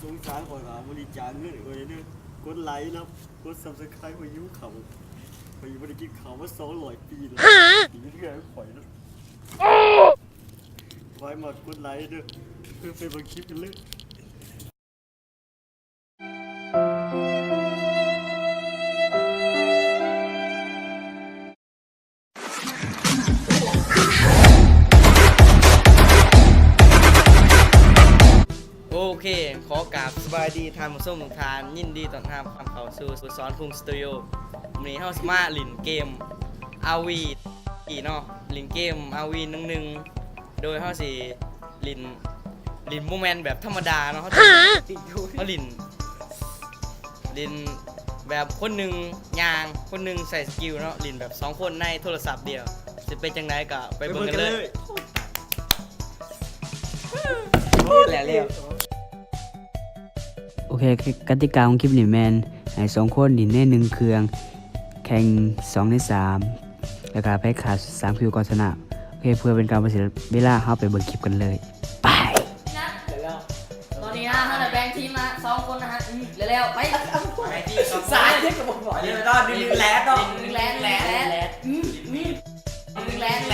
ສົງສານຂ້ອຍກໍບໍລິຈາກເງິນໃຫ້ຂ້ອຍເດີ ກົດໄລນຳ ກົດ Subscribe ຂ້ອຍຫິວເຂົ້າ ຂ້ອຍບໍ່ໄດ້ກິນເຂົ້າມາສອງຮ້ອຍປີແລ້ວ ກິນເຮືອຂ້ອຍນະ ຂ້ອຍມາກົດໄລເດີ ເພື່ອໄປເບິ່ງຄລິບກັນເລີຍ. ໂອເຄ ຂໍກາບສະບາຍດີທ່ານຜູ້ຊົມທຸກທ່ານ ຍິນດີຕ້ອນຮັບເຂົ້າສູ່ສອນພຸງສະຕູດິໂອ. ມື້ນີ້ເຮົາຊິມາຫຼິ້ນເກມ ອາຣ໌ ວີ ເນາະ ຫຼິ້ນເກມ ອາຣ໌ ວີ ໜຶ່ງໜຶ່ງ ໂດຍເຮົາຊິຫຼິ້ນ ຫຼິ້ນບໍ່ແມ່ນແບບທຳມະດາເນາະ ເຮົາຊິ ເຮົາຫຼິ້ນ ຫຼິ້ນແບບຄົນໜຶ່ງຍ່າງ ຄົນໜຶ່ງໃຊ້ສະກິວເນາະ ຫຼິ້ນແບບສອງຄົນໃນໂທລະສັບດຽວ ຊິເປັນຈັ່ງໃດກໍໄປເບິ່ງກັນເລີຍ. ແລ້ວ ໂອເຄ ກະຕິກາຂອງຄລິບນີ້ແມ່ນໃຫ້ສອງຄົນຫຼິ້ນໃນໜຶ່ງເຄື່ອງ ແຂ່ງສອງໃນສາມ ແລ້ວກະໃຜຂ້າສາມຄິວກ່ອນຊະນະ. ໂອເຄ ເພື່ອເປັນການບໍ່ເສຍເວລາ ເຮົາໄປເບິ່ງຄລິບກັນເລີຍ ໄປ. ຕອນນີ້ນະ ເຮົາໄດ້ແບ່ງທີມມາສອງຄົນນະຮະ ອືມ ແລ້ວໆ ໄປ ສາຍເຈັບກໍບໍ່ບອກ ເລີຍ ຕອນນີ້ແຫຼະເນາະ ແຫຼະ ອືມ ອືມ ແຫຼະ ແຫຼ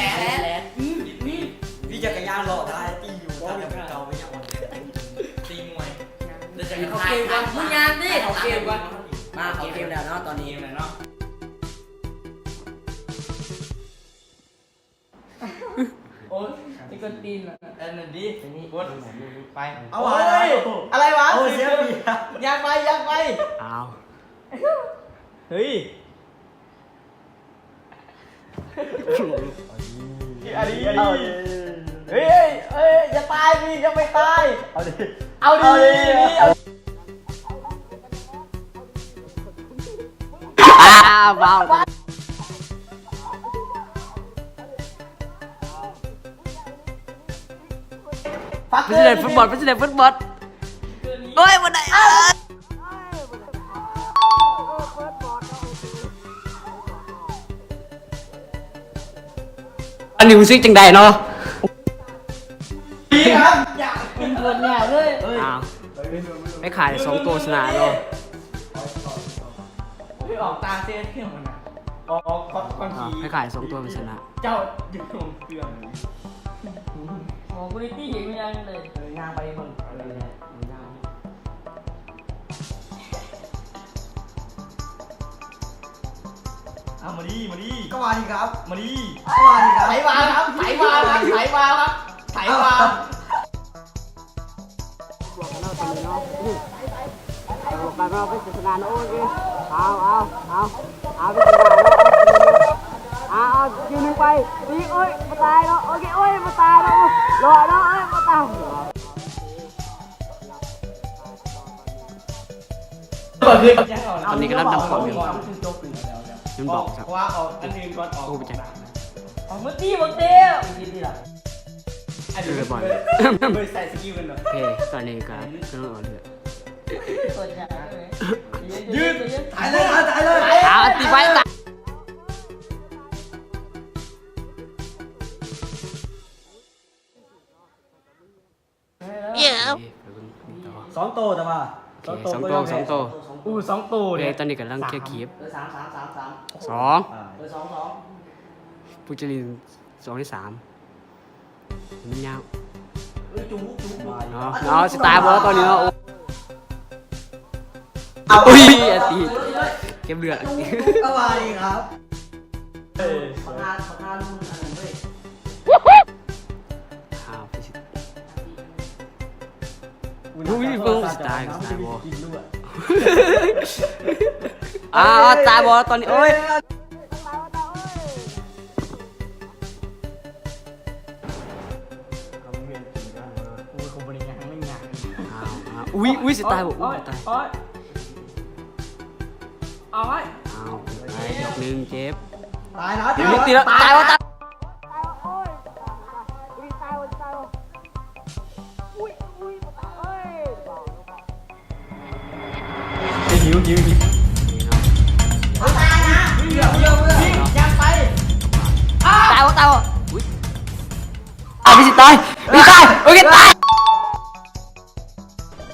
ະ ອືມ ອືມ ມີຈັກກະຍານເລາະໄດ້ ຕີຢູ່ ຕາເກົ່າໄປຍັງ ຕີມວຍ ເຂົ້າເກມກ່ອນ ມຶງຍ່າງຕິ ເຂົ້າເກມກ່ອນ ມາເຂົ້າເກມແລ້ວເນາະ ຕອນນີ້ ເກມແລ້ວເນາະ. ໂອ້ຍ ໄອ້ກວນຕີນ ອັນນັ້ນດິ ກົດໄປ ເອົາ ອະໄລວະ ເອົາ ເຊບ ຍ່າງໄປ ຍ່າງໄປ ອ້າວ ເຮີ້ຍ ອັນນີ້ ເຮີ້ຍ ເຮີ້ຍ ເຮີ້ຍ ຢ່າຕາຍດິ ຢ່າໄປຕາຍ ເອົາດິ ເອົາດິ ເອົາດິ ເອົາ ອ້າວ ວ້າວ ໄປຊິເຫຼັ້ນຟຸດບອນ ໄປຊິເຫຼັ້ນຟຸດບອນ ໂອ້ຍ ບໍ່ໄດ້ ອັນນີ້ຮູ້ສຶກຈັ່ງໃດເນາະ? ດີຄັບ ຢາກເປັນຄົນຍາກເລີຍ ອ້າວ ໄປຂາຍສອງໂຕຊະນະເນາະ ອອກຕາເຊດເພງມັນນະ ອອກ ອອກ ອອກ ຄອນ ຄອນ ອ່າ ຂີ້ ໄປຂາຍສອງໂຕມັນຊະນະ ເຈົ້າຢູ່ໂຮງເຄື່ອງ ໂອ້ ບໍ່ໄດ້ຕີເຫັນຫຍັງເລີຍ ເອີ ຍ່າງໄປເບິ່ງ ເອີ ຍ່າງ ເອົາ ມາດີ ມາດີ ກໍວ່າດີຄັບ ມາດີ ກໍວ່າດີຄັບ ໃຜວ່າຄັບ ໃຜວ່າຄັບ ໃຜວ່າຄັບ ໃຜວ່າ ບວກກັນເນາະ ຕອນນີ້ເນາະ ເອົາ ບວກກັນເນາະ ເປັນສະໜານ ໂອເຄ ເອົາ ເອົາ ເອົາ ເອົາ ເປັນສະໜານເນາະ ເອົາ ເອົາ ເອົາ ຄິວໜຶ່ງໄປ ຕີ ໂອ້ຍ ບໍ່ຕາຍເນາະ ໂອເຄ ໂອ້ຍ ບໍ່ຕາຍເນາະ ລອດເນາະ ໂອ້ຍ ບໍ່ຕາຍ. ຕອນນີ້ກຳລັງດຳຂອງຢູ່ ມັນບອກ ເພາະວ່າອອກອັນອື່ນກ່ອນອອກ ໂອ້ ບໍ່ຈັກ ອອກມື້ຕີບໍ່ເຕະ ເອີ ບອກ ເລີຍ ໂອເຄ ຕອນນີ້ກໍກຳລັງອອກເລືອດ ຢືນ ຕາຍເລີຍ ຕາຍເລີຍ ຕາຍ ຕີໄປ ຕາຍ. ສອງໂຕ ແຕ່ວ່າ ໂອເຄ ສອງໂຕ ສອງໂຕ ສອງໂຕ ອູ້ ສອງໂຕເດ ຕອນນີ້ກຳລັງເຄຍຄລິບ ເອີ ສາມ ສາມ ສາມ ສາມ ສອງ ເອີ ສອງ ສອງ ຜູ້ຈະຫຼິ້ນສອງໃນສາມ ມັນຍາວ ເອີ ຈູ ຈູ ຈູ ເອົາ ເອົາ ຊິຕາຍບໍ່ຕອນນີ້ເນາະ ໂອ້ຍ ອາຕີ ເກັບເລືອດ ເອີ ປະທານ ປະທານລຸ້ນອັນນັ້ນເວີຍ ອ້າວ ຄືຊິ ອຸ້ຍ ເບິ່ງ ຊິຕາຍ ຊິຕາຍບໍ່ ອ້າວ ຕາຍບໍ່ຕອນນີ້ ໂອ້ຍ ໂອ້ຍ ເຂົາບໍ່ໄດ້ຍ່າງ ມັນຍ່າງ ອ້າວ ອ້າວ ອຸ້ຍ ອຸ້ຍ ຊິຕາຍບໍ່ ອຸ້ຍ ຕາຍ ໂອ້ຍ ເອົາໄວ້ ອ້າວ ຕາຍ ດອກໜຶ່ງ ເຈັບ ຕາຍແລ້ວ ຕາຍແລ້ວ ຕາຍແລ້ວ ຕາຍແລ້ວ ຕາຍແລ້ວ ໂອ້ຍ ຕາຍແລ້ວ ຕາຍແລ້ວ ອຸ້ຍ ອຸ້ຍ ຕາຍ ເອີຍ ຫິວ ຫິວ ຫິວ ຕາຍນະ ຢ່າໄປ ຕາຍບໍ່ ຕາຍບໍ່ ອຸ້ຍ ຕາຍ ມີສິດຕາຍ ມີຕາຍ ໂອເຄ ຕາຍ.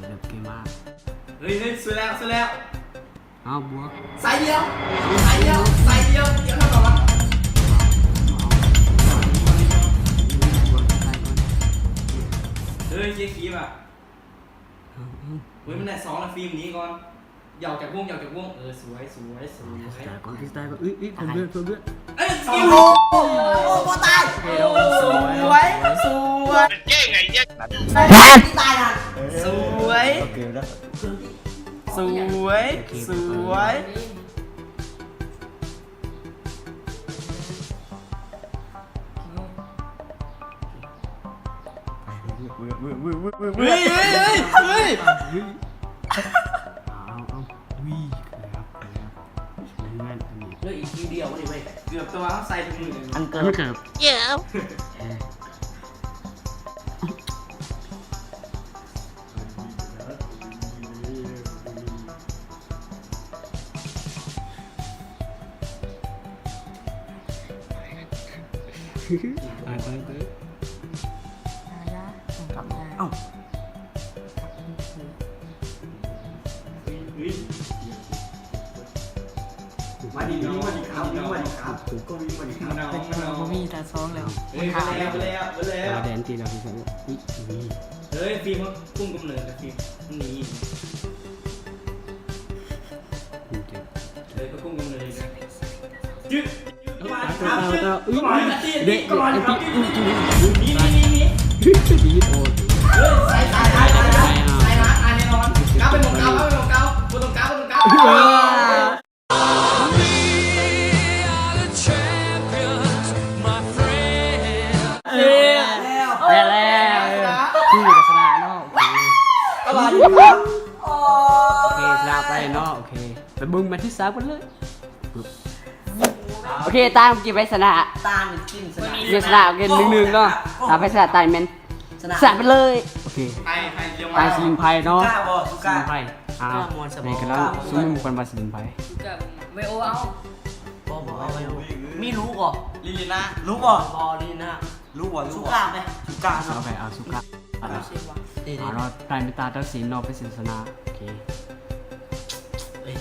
ເດີບເກມມາ. ເຮີ້ຍ ເຮີ້ຍ ສວຍແລ້ວ ສວຍແລ້ວ. ເອົາ ບວກ ໃສ່ດຽວ ໃສ່ດຽວ ໃສ່ດຽວ ດຽວເທົ່າກັນວະ. ເຮີ້ຍ ເຈຄີບອະ. ເອົາ ເອົາ ເຮີ້ຍ ມັນໄດ້ສອງແລ້ວ ຟີມໜີກ່ອນ. ຢາກຈາກວົງ ຢາກຈາກວົງ. ເອີ ສວຍ ສວຍ ສວຍ. ສະຕາຍກ່ອນ ສະຕາຍກ່ອນ. ເອີຍ ເອີຍ ເພີ່ມເລືອດ ເພີ່ມເລືອດ. ເອີຍ ສວຍ ໂອ້ ບໍ່ຕາຍ. ໂອ້ ສວຍ ສວຍ. ມັນເກັ່ງໄງເຍ ຕາຍຫັ້ນ. ສວຍ ສວຍ ສວຍ. ເຮີ້ຍ ເຮີ້ຍ ເຮີ້ຍ ເຮີ້ຍ. ເອົາ ເອົາ ເຮີ້ຍ ເກືອບ ເກືອບ. ເຫຼືອອີກທີດຽວນີ້ເວີຍ ເກືອບ ແຕ່ວ່າເຮົາໃສ່ທຸກມື້ເລີຍ. ອັນເກີບ ອັນເກີບ. ເອີ ໄປ ໄປ ໄປ. ເອົ້າ ມາດີ ມາດີຄັບ ມາດີຄັບ. ກໍມີ ມາດີຄັບ. ບໍ່ມີຕາສອງແລ້ວ. ເອີຍ ເບິດແລ້ວ ເບິດແລ້ວ ເບິດແລ້ວ. ຕາແດນຕີແລ້ວ. ເອີຍ ຟີມ ຄຸມກຳເນີດ ຟີມ ມັນໜີ. ເອີຍ ກໍກຸ້ມກັນເລີຍ. ຈຶກ ເອົາ ເອົາ ເອົາ. ເດະ ເດະ ອັນຕິ ອຸ ຈຸ ນີ້ ນີ້ ນີ້ ນີ້. ໂອ້ຍ ເອີຍ ໃສ່ ໃສ່ ໃສ່ ໃສ່ ໃສ່ ໃສ່ ໃສ່ແນ່ນອນ. ກັບໄປໝ່ອງເກົ່າ ກັບໄປໝ່ອງເກົ່າ. ບໍ່ຕ້ອງກັບ ບໍ່ຕ້ອງກັບ. ເອີຍ ແລ້ວ ແລ້ວ ເອີຍ ຄືກັບຊະນະເນາະ. ໂອເຄ ໂອເຄ ຊະນະໄປເນາະ. ໂອເຄ ໄປເບິ່ງແມັດທີສາມກັນເລີຍ. ໂອເຄ ຕາມກິນໄປຊະນະ ຕາມກິນຊະນະ ເນຊະນະ. ໂອເຄ ໜຶ່ງໜຶ່ງເນາະ. ຕາມໄປຊະນະ ຕາຍແມ່ນຊະນະ ຊະນະໄປເລີຍ. ໂອເຄ ຕາຍສະລິນໄພເນາະ. ສຸກ້າບໍ່ ສຸກ້າ ສະລິນໄພ. ເອົາ ແມ່ນກະລາວ ຊຸມໝູ່ກັນວ່າສະລິນໄພ. ໄວໂອເອົາ ບໍ່ ບໍ່ເອົາໄວໂອ. ມີລູກບໍ່ ລີລີນາ ລູກບໍ່ ບໍ່ ລີລີນາ. ຮູ້ບໍ່ ຮູ້ບໍ່ ສຸກ້າໄປ ສຸກ້າເນາະ. ເອົາໄປ ເອົາສຸກ້າ. ເອົາເນາະ ຕາຍເມດຕາຕັດສິນເນາະ ເປັນຊະນະ. ໂອເຄ ເອີຍ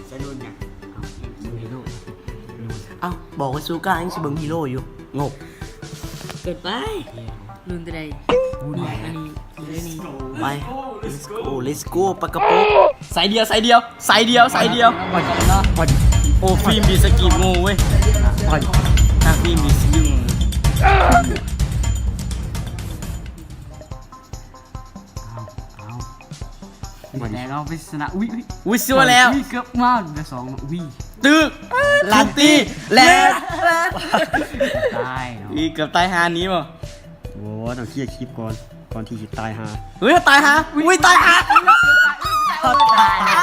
ສະດຸນຫຍັງ? ເອົ້າ ເບິ່ງຮີໂຣ ເອົ້າ ບອກວ່າສຸກ້າ ຍັງຊິເບິ່ງຮີໂຣຢູ່ ງົບເກີນໄປ. ລຸ້ນແຕ່ໃດ ນີ້ ອັນນີ້ ໄປ ເລັດໂກ ເລັດໂກ ປາກະໂປ. ໃສ່ດຽວ ໃສ່ດຽວ ໃສ່ດຽວ ໃສ່ດຽວ. ໂອ້ ຟີມບີສະກີໂງ່ເວີຍ. ທາງຟີມບີສະກີໂງ່. ເອົາ ເອົາ ແຕ່ເຮົາໄປຊະນະ. ອຸ້ຍ ອຸ້ຍ ອຸ້ຍ ສວຍແລ້ວ. ອຸ້ຍ ເກືອບມາ ໄດ້ສອງ. ອຸ້ຍ ຕຶກ ລັນຕີ ແລນ. ຕາຍເນາະ. ອີ ເກືອບຕາຍຫານີ້ບໍ່? ໂອ້ ຕ້ອງເຄຍຄລິບກ່ອນ ກ່ອນທີ່ຊິຕາຍຫາ. ເຮີ້ຍ ຕາຍຫາ. ອຸ້ຍ ຕາຍຫາ. ຕາຍຫາ.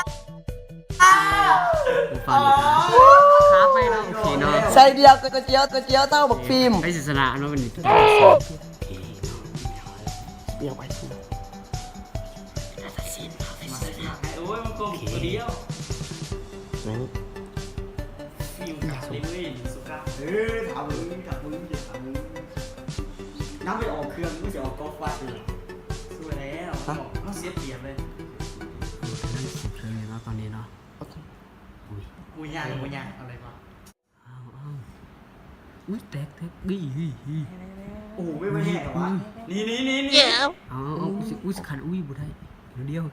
ຄາບໄປເນາະ. ໂອເຄເນາະ. ໃສ່ດຽວ ກະຈຽວ ກະຈຽວ ເຕົ້າບັກຟິມ. ໃຜຊິຊະນະເນາະ ວັນນີ້. ໂອເຄ ດຽວໄປ. ຕັດສິນ ໂອ້ຍ ມັນກົມຕົວດຽວ. ນີ້ ຟິວກັບເລີຍເວີຍ ສຸກ້າ. ເອີ ຖາມເບິ່ງ ຖາມເບິ່ງ ຖາມເບິ່ງ. ນຳໄປອອກເຄື່ອງ ມັນຊິອອກກອກໄຟ. ສວຍແລ້ວ ເຮົາເສຍປຽບເລີຍ. ກຳລັງສິບເລີຍເນາະ ຕອນນີ້ເນາະ. ໂອເຄ ອຸ້ຍ ອຸ້ຍ ຍາກ ບໍ່ຍາກ ເອົາເລີຍວ່າ. ເອົາ ເອົາ ອຸ້ຍ ແຕກ ແຕກ ບີ ຮີ ຮີ. ໂອ້ໂຫ ເວີຍ ມັນແຮງແທ້ຫວາ. ນີ້ໆໆໆ ເອົາໆໆ ອຸ້ຍ ອຸ້ຍ ຄັນ ອຸ້ຍ ບໍ່ໄດ້ ດຽວ.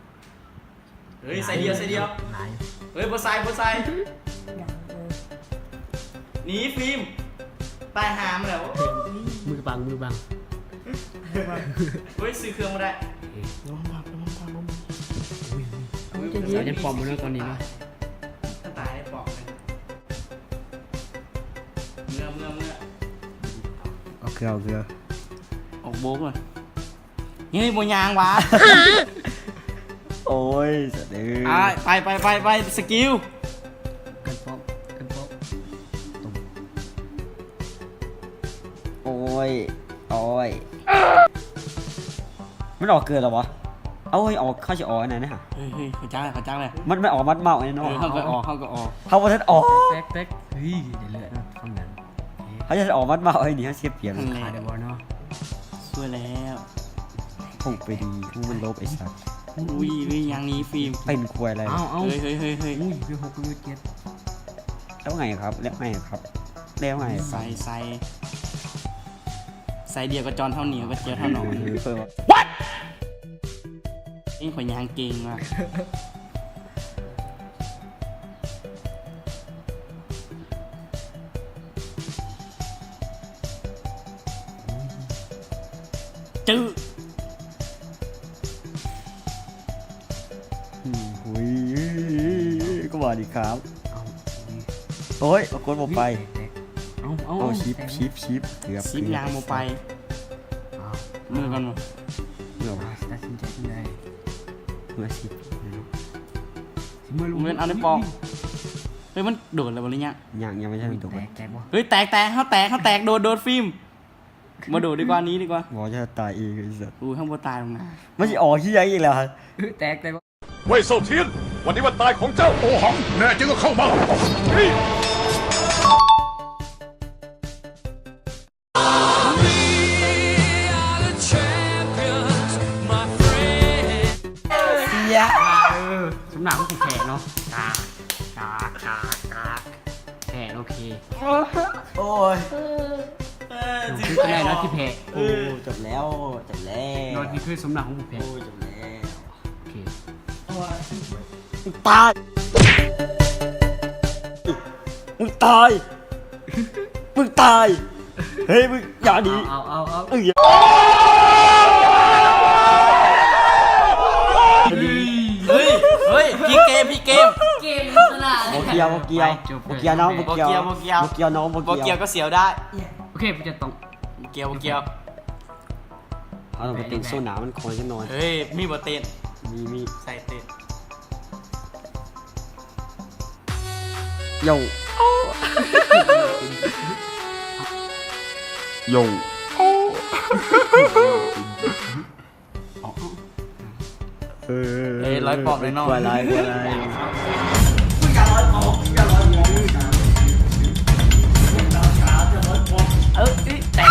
ເຮີ້ຍ ໃສ່ດຽວ ໃສ່ດຽວ ຫຼາຍ. ເຮີ້ຍ ບໍ່ໃສ່ ບໍ່ໃສ່. ນີ້ ຟິມ ຕາຍຫ່າມາແລ້ວ. ມືບັງ ມືບັງ. ເຮີ້ຍ ຊື້ເຄື່ອງບໍ່ໄດ້. ລະວັງບາບ ລະວັງບາບ. ອຸ້ຍ ອຸ້ຍ ເອົາ ໃຈເຢັນ ເອົາ ເອົາ ປ້ອມບໍ່ເນາະ ຕອນນີ້ເນາະ. ຕາຍແລ້ວປ້ອມ. ເມືອ ເມືອ ເມືອ. ເອົາເກືອ ເອົາເກືອ. ອອກໂບກກ່ອນ. ເຮີ້ຍ ບໍ່ຍ່າງຫວາ. ໂອ້ຍ ສະເດີ. ອ່າ ໄປ ໄປ ໄປ ໄປ ສະກິວ. ກັນປ້ອມ ກັນປ້ອມ. ໂອ້ຍ ໂອ້ຍ. ມັນອອກເກີດແລ້ວຫວາ? ເອົາ ເຮີ້ຍ ອອກ ເຂົາຊິອອກອັນນັ້ນນະ. ເຮີ້ຍ ເຮີ້ຍ ເຂົາຈັກແລ້ວ ເຂົາຈັກແລ້ວ. ມັນ ມັນອອກໝັດເມົ້າອັນນັ້ນເນາະ. ເອີ ເຮົາກໍອອກ ເຮົາກໍອອກ. ເຮົາບໍ່ທັນອອກ. ແຕັກ ແຕັກ ເຮີ້ຍ ໄດ້ເລືອດເນາະ ຟັງນັ້ນ. ເຮົາຈະອອກໝັດເມົ້າ ເຮີ້ຍ ນີ້ເຮົາເສຍປຽບ. ນັ້ນແຫຼະ ຂາຍໄດ້ບໍ່ເນາະ? ຊ່ວຍແລ້ວ. ໂອ້ ໄປດີ ກູມັນຫຼົບ ໄອ້ສັດ. ອຸ້ຍ ອຸ້ຍ ຫຍັງນີ້ ຟິມ ເປັນຄວາຍໄລ. ເອົາ ເອົາ ເຮີ້ຍ ເຮີ້ຍ ເຮີ້ຍ ເຮີ້ຍ. ອຸ້ຍ ຄືຫົກ ຫຼືເຈັດ. ແລ້ວໄງຄັບ ແລ້ວໄງຄັບ ແລ້ວໄງຄັບ. ໃສ່ ໃສ່ ໃສ່ດຽວກໍຈອນເທົ່າໜີ້ ກໍເຈີເທົ່າໜອງ. ເອີ ເພິ່ນວ່າ ວັດ ເອີງ ຂ້ອຍຍ່າງເກັ່ງວ່າ. ຈື່ ອືມ ຫຸຍ ກໍວ່າດີຄັບ. ເອົາ ໂອ້ຍ ເອົາກົດບໍ່ໄປ. ເອົາ ເອົາ ເອົາ ຊິບ ຊິບ ຊິບ ເກືອບ ຊິບ ເກືອບ ຍ່າງບໍ່ໄປ. ເອົາ ເມືອກ່ອນບໍ່? ເມືອບໍ່? ຕັດສິນໃຈຈັ່ງໃດ? ເມືອຊິບ ຊິເມືອລົງ ເງິນເອົາໃນປອກ. ເຮີ້ຍ ມັນໂດດແລ້ວບໍ່ ຫຼືຍັງ? ຍັງ ຍັງບໍ່ທັນໂດດ. ແຕກ ແຕກບໍ່? ເຮີ້ຍ ແຕກ ແຕກ ເຮົາແຕກ ເຮົາແຕກ. ໂດດ ໂດດ ຟິມ. ບໍ່ໂດດດີກວ່າ ໜີດີກວ່າ. ບໍ່ ຈະຕາຍເອງ ໄອ້ສັດ. ໂອ້ຍ ເຮົາບໍ່ຕາຍດອກນະ. ມັນຊິອອກທີ່ໃດອີກແລ້ວ? ເຮີ້ຍ ແຕກ ແຕກ. ເວ່ຍເຊາທຽນ ວັນນີ້ວັນຕາຍຂອງເຈົ້າ. ໂອຫັງ ແນ່ຈິງກໍເຂົ້າມາ. ເສຍ ເອີ ສົມໜ້າຂອງຜູ້ແພ້ເນາະ. ກາກ ກາກ ກາກ ກາກ ແພ້. ໂອເຄ ໂອ້ຍ ເອີ ຖືກແລ້ວເນາະທີ່ແພ້. ໂອ້ ຈົບແລ້ວ ຈົບແລ້ວເນາະ. ນີ້ຄືສົມໜ້າຂອງຜູ້ແພ້. ໂອ້ ຈົບແລ້ວ. ໂອເຄ ຕາຍ ມຶງຕາຍ ມຶງຕາຍ. ເຮີ້ຍ ມຶງຢ່າໜີ. ເອົາ ເອົາ ເອົາ ເອົາ. ເອີຍ ເຮີ້ຍ ເຮີ້ຍ ເຮີ້ຍ ພີກເກມ ພີກເກມ. ເກມຊະນະ. ບໍ່ກ່ຽວ ບໍ່ກ່ຽວ ໄປ ຈົບ ບໍ່ກ່ຽວນ້ອງ ບໍ່ກ່ຽວ ບໍ່ກ່ຽວ ບໍ່ກ່ຽວ ບໍ່ກ່ຽວນ້ອງ ບໍ່ກ່ຽວ ບໍ່ກ່ຽວກໍເສຍໄດ້. ໂອເຄ ບໍ່ຈະຕ້ອງ ບໍ່ກ່ຽວ ບໍ່ກ່ຽວ. ເຮົາຕ້ອງໄປເຕັ້ນໂຊໜ້າມັນຄ່ອຍຈັກໜ້ອຍ. ເຮີ້ຍ ມີບໍ່ເຕັ້ນ? ມີ ມີ ໃສ່ເຕັ້ນ. ໂຢ ໂຢ ເອີ ເອີ ຮ້ອຍປອບເລີຍເນາະ. ກວ່າຫຼາຍ ກວ່າຫຼາຍ. ເອີ ແຕກ.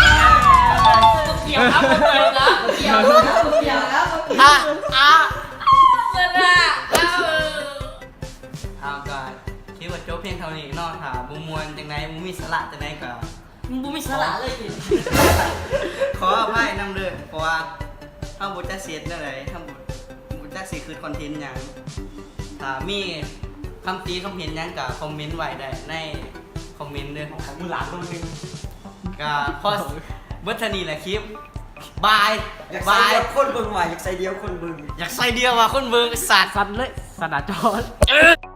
ບໍ່ກ່ຽວນະ ບໍ່ກ່ຽວນະ ບໍ່ກ່ຽວນະ ບໍ່ກ່ຽວນະ. ອາ ອາ ຊະນະ. ເອົາ ເອົາ ກໍຄິດວ່າຈົບພຽງເທົ່ານີ້ເນາະ. ຖ້າບໍ່ມ່ວນຈັ່ງໃດ ບໍ່ມີສາລະຈັ່ງໃດກໍ ມັນບໍ່ມີສາລະເລີຍ. ຂໍອະໄພນຳເດີ ເພາະວ່າເຮົາບໍ່ຈັກຊິເຮັດແນວໃດ ເຮົາບໍ່ ບໍ່ຈັກຊິຄືຄອນເທັນຫຍັງ. ຖ້າມີຄຳຕິຄຳເຫັນຫຍັງກໍຄອມເມັນໄວ້ໄດ້ໃນຄອມເມັນເດີ. ຂອງມຶງຫຼານໂລໜຶ່ງ. ກໍພໍເບິດເທົ່ານີ້ແຫຼະຄລິບ. ບາຍ ຢາກໃສ່ດຽວຄົນເບິ່ງວ່າ ຢາກໃສ່ດຽວຄົນເບິ່ງ ຢາກໃສ່ດຽວວ່າຄົນເບິ່ງ. ໄອ້ສັດ ສັ່ນເລີຍ ສັ່ນໜ້າຈໍ.